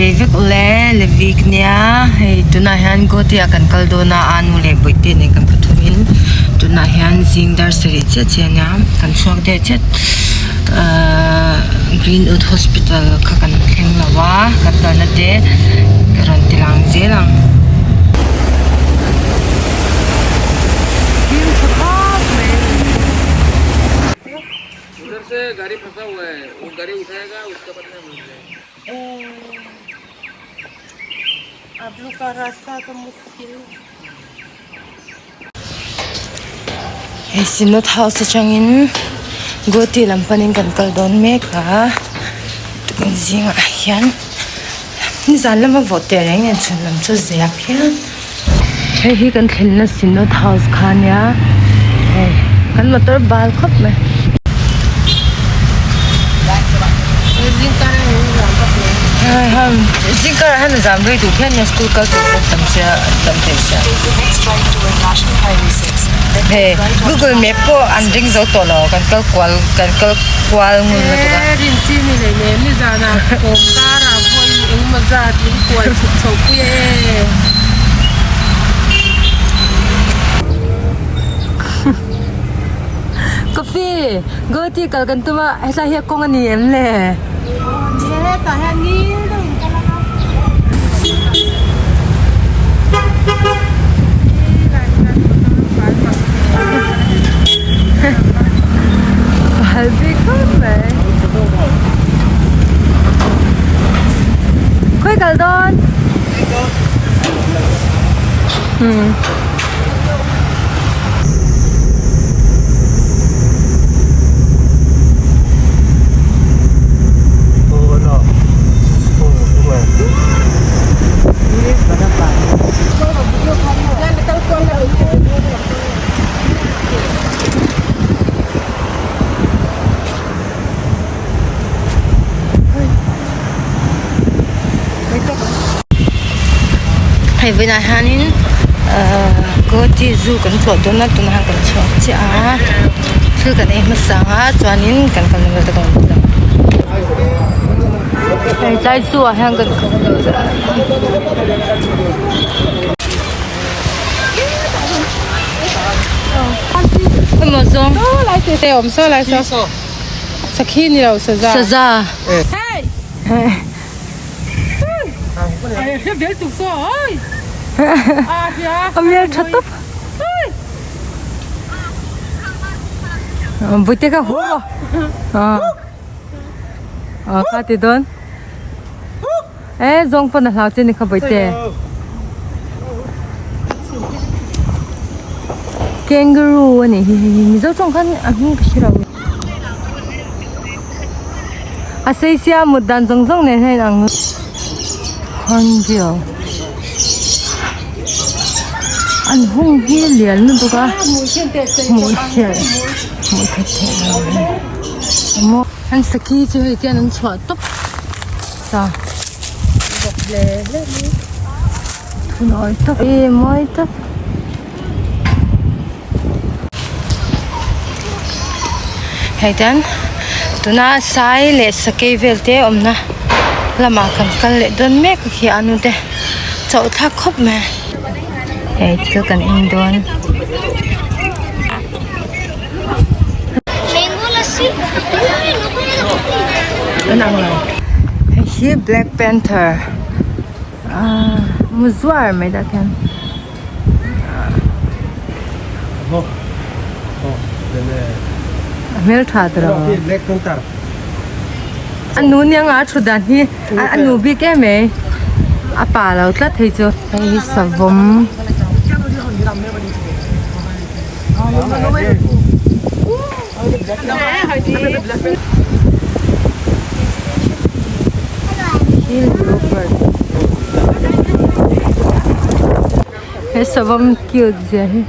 Chibei vek ule Levi ka nia hei tunah hian Guwahati ah kan kal dawn a anu leh bawihte nen kan pathum in tunah hian zing dar sarih chiah chiah a nia kan chhuak der chiah ahh Greenwood hospital kha kan thleng lo a kan kalna te ka rawn ti lang zel ang. Hei Synod House atangin Guwahati lam panin kan kal dawn mek a tukin zingah hian nizan lama vawh teh reng nen chhun lam chu zia phian. Hei hi kan thlenna Synod House kha ania hei kan motor bal khawp mai. Zing karah hian a zam rei duh phian ania school kal tur pawh tam sia tam thei sia. Hei Google map pawh an ring zo tawh lo kan kal kual kan kal kual ngun lutuk a. Engemaw zat min kuai chhuk chho pui e. Coffee, Guwahati kal kan tum a, hetlai hi a kawng a ni em le? Ni e, tah hian ngil deuh in kal ang a. Bal bik khawp mai. Khawi kal dawn? Hmm. Hei vawiinah hianin ahh Guwahati zoo kan tlawh dawn a tunah hian kan chhuak chiah a thil kan ei hmasa ang a chuanin kan kalna vel te kan rawn ti lang hei tlai zoo ah hian kan Sakhi ni lo saza. Saza. Hey. A hmel tha tawp. Bute ka hu a. A kha ti dawn. E zawng pawn a hlau che ni kha bawihte. Kangaroo a nih hi hei hi mizo tawng khan a hming ka hre lo. A sei sia mut dan zawng zawng nen hian ang hornbill an hung hi lian lutuk a hmuh theih hmuh theih theih lo a ni. An sakhi chu hei tian an chhuah tawp ta thunawi tawp e mawi tawp hei tian tuna sai leh sakei vel te awmna lamah kan kal leh dawn mek a khi a nu te chauh thlak khawp mai hei thil kan en dawn. Hei hi black panther ahh mu zuar mai tah khian a hmeltha ta lo a nu nia nga thu dan hi a nu bik em mai a pa lo tlat hei chu hei hi savawm. He savawm cute zia hi.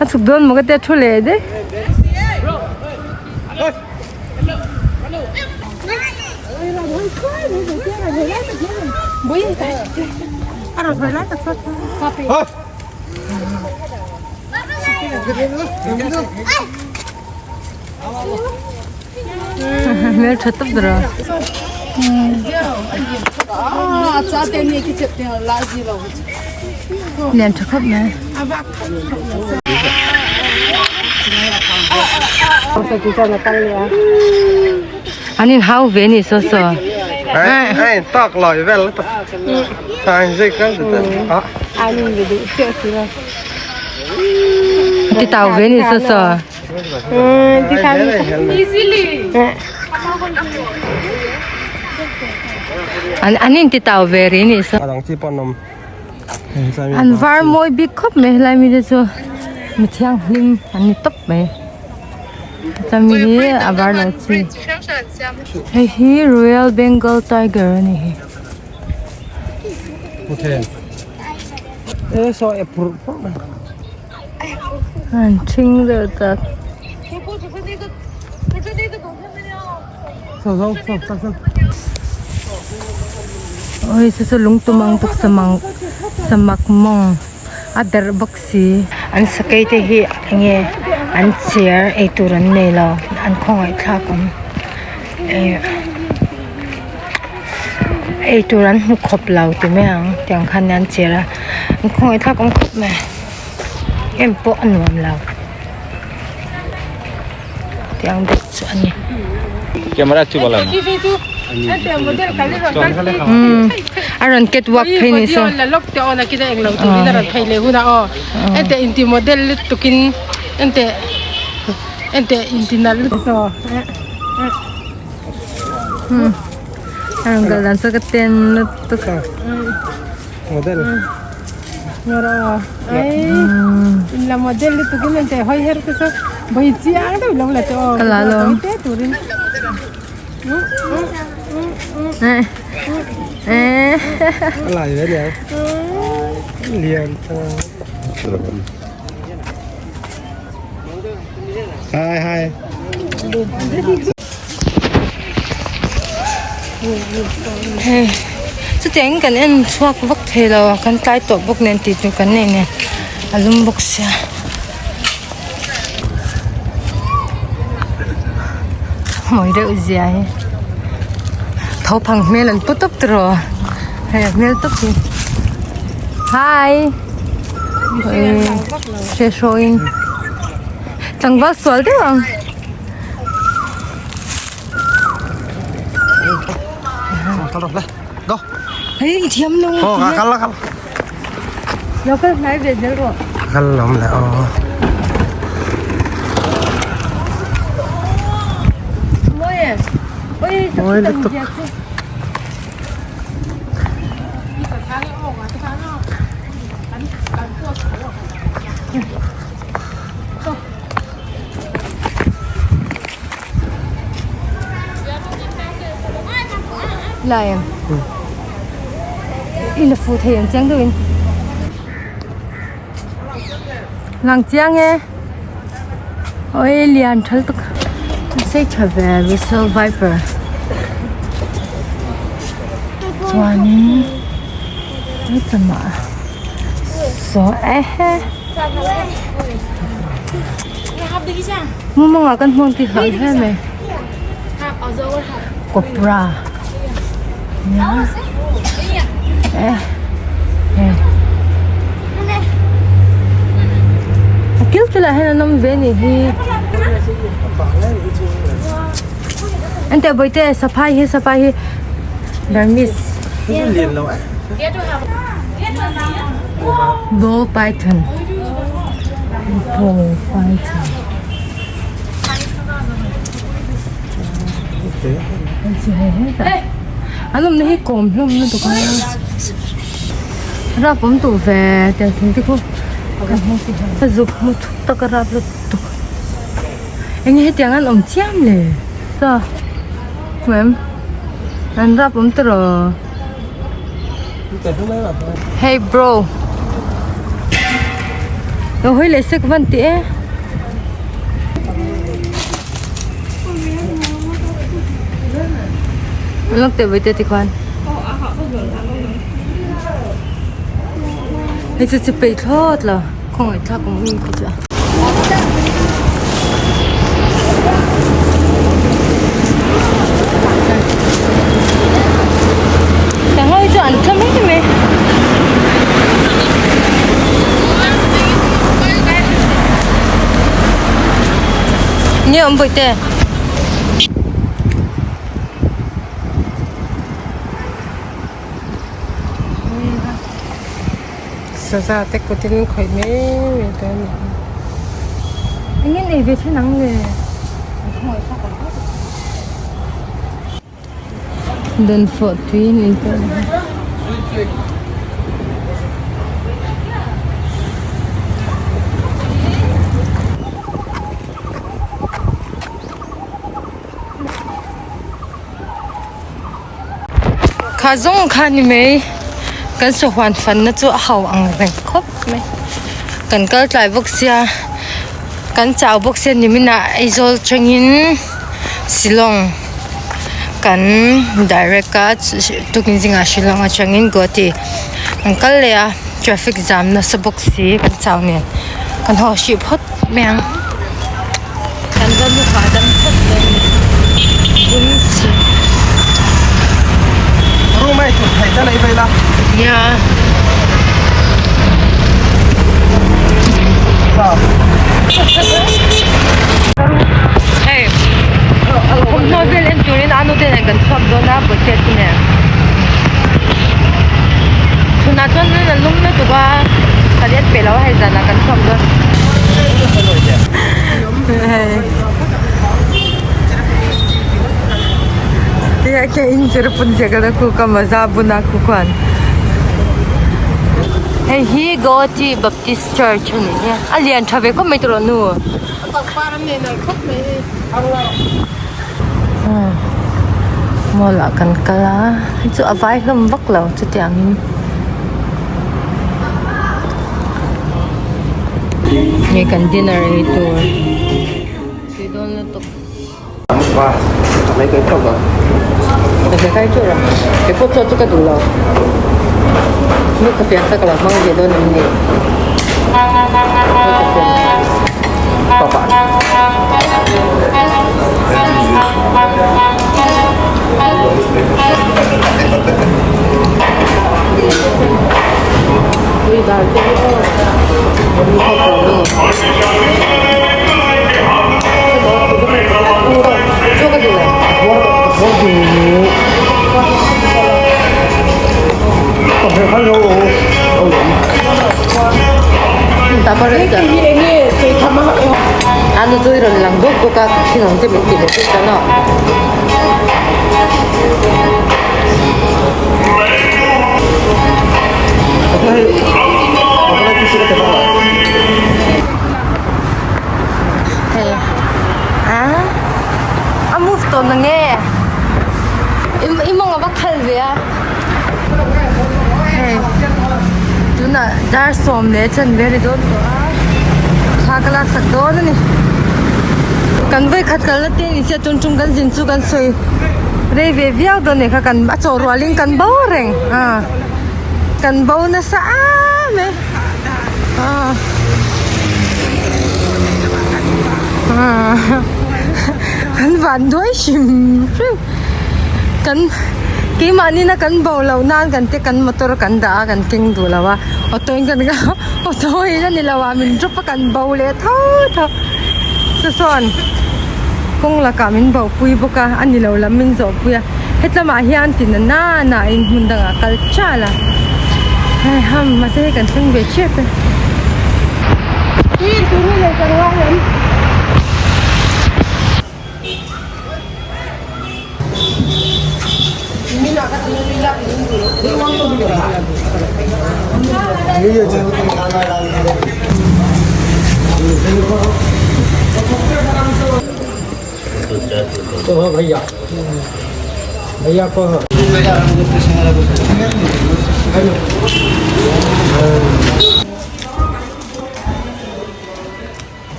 A chhuk dawn maw ka tia thu leh daih. Hmel tha tawp ber a. Lian tha khawp mai. An in hau ve ni saw saw. Ai tak loi vel ta. Ai zai ka ta. An in be duh chiah si lo. Ti tau ve ni saw saw. An an in ti tau ve ri ni saw. A dang chi pawn awm. An var mawi bik khawp mai helai mi te chu mi thianghlim an ni tawp mai tlami hi a var lo chi hei hi royal bengal tiger a ni hi. An thing deuh tak. Oi chu chu lungtum ang bawk samang samak mawng a darh bawk si. An sakei te hi enge an chair eitur an nei lo an khawngaih thlak awm eh eitur an hmu khawp lo ti mai ang tiang khan an chair a an khawngaih thlak awm khawp mai em pawh a nuam lo. Tiang bawk chu a ni. A rawn cat walk phei ni saw. A rawn kal dan saw ka ten lutuk. Ka la alawm Hei chutiang in kan en chhuak vak thei lo a kan tlai tawh bawk nen tih tur kan nei nen a lum bawk sia. Mawi deuh zia hi tho phang hmel an pu tawp tiraw hei a hmel tawp hi hi hre hrawin tlangval sual deuh ang. Hei i thiam lo lo kal hnai ve zel rawh. Kal lawm le aw. Mawi e. Oi Mawi lutuk. Lai em i la fu thei ang chiang deuhin lang chiang e oi lian tha lutuk sei tha ve russell viper chuanin hetlangah saw ehe. Mumanga kan hmuh tih hlauh hle mai cobra eh eh a kil te lah hian an awm ve anih hi enteh bawihte saphai hi saphai hi burmese Ball python ball python an awmna hi kawm hlawm lutuk a rap awm duh ve tiang thing te khu ka zuk hmu thut tak a rap lutuk eng nge hetiang an awm chiam le chaw hmu em an rap awm tawh. Hey bro Lo hawi leh sek van tih e Lok teh vawi te tikhuan. Hei chu chi peih thlawt lo khawngaih thlak awm ui khi chu a. Sangha hi chu an tla mai mai. Nge awm bawihte. Saza te kutin khawih mai mai te a ni. Eng nge nei ve then ang le? Dawnfawh tui min pawh a ni. Kha zawng kha ni mai kan sahuan fanna chu a ho ang reng khawp mai kan kal tlai bawk sia kan chau bawk sia niminah Aizawl atangin Shillong kan direct a tukin zingah Shillong atangin Guwahati kan kal leh a traffic jam nasa bawk si kan chau nen kan haw hrih phawt mai ang. Kan va mu hahdam phawt dawn a ni. Lung si. Room a i thut theih ta leh vel a. Nia. Hei thawmhnaw vel en turin a nute nen kan chhuak dawn a bucket te nen. Chhunah chuan a lum lutuk a ka let peih lo a hei zanah kan chhuak dawn. Hei hi Guwahati Baptist Church a ni hi a lian tha ve khawp mai tawh nu. Mall ah kan kal a hei chu a vai hlawm vak lo chutiangin. Nge kan dinner ei tur tui dawn lutuk. Kei pawh chaw chu ka duh lo nu ka fian kha ka lo hmang ve dawn em ni nu ka fian Tui dar te hi aw Hei a a move tawh na nge i mawng a va khal ve a hei tunah dar sawm leh chanve a ri dawn tawh a thla ka lak sak dawn a ni kan vawikhat kalna te ni sia tun tum kan zin chu kan sawi rei ve viau dawn a nih kha kan a chawh rualin kan bo reng a kan bo nasa em e. Kan van duai hrim hrim kan keimahni na kan bo loh nan kan te kan motor kan dah a kan keng duh lo a auto in kan auto in a ni lo a min drop a kan bo leh tho tho chu sawn kawng lakah min bo pui bawk a a ni lo lam min zawh pui a hetlamah hian ti na nana in hmun dangah kal chial a hei ham mahse hei kan thleng ve tep e.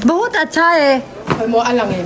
Bahut acha hai. Maw a lang em?